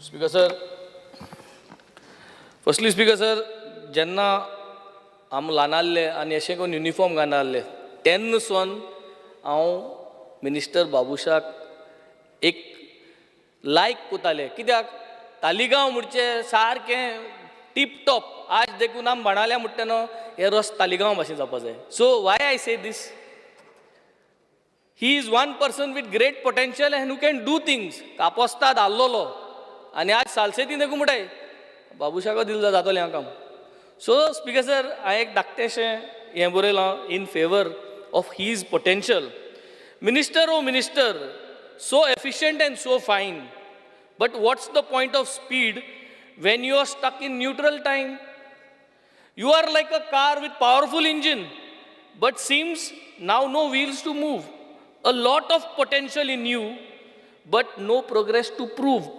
Speaker sir, firstly, Speaker sir, जेन्ना आम ल्हान आहले आनी अशें करून युनिफॉर्म घालना आहले तेन्ना सावन हांव मिनिस्टर बाबुशाक एक लायक कोताले, कित्याक तालिगांव म्हणचे सारकें टिपटॉप. आज देखून आम बाणाल्या म्हणटा न्हू, हे रस्तो तालिगांव भाशेन जावपा जाय. So why I say this? He is one person with great potential and who can do things. कापोस्ताद आहलोलो आनी आज सालसेती देखून म्हणटाय बाबुशाको दिल जातलें हांव काम. सो स्पिकर सर, हांवें एक धाकटेशें हें बरयलां in favour of his potential. Minister, O minister, so efficient and so fine, but what's the point of speed when you are stuck in neutral time? You are like a car with powerful engine, but seems now no wheels to move. A lot of potential in you, but no progress to prove.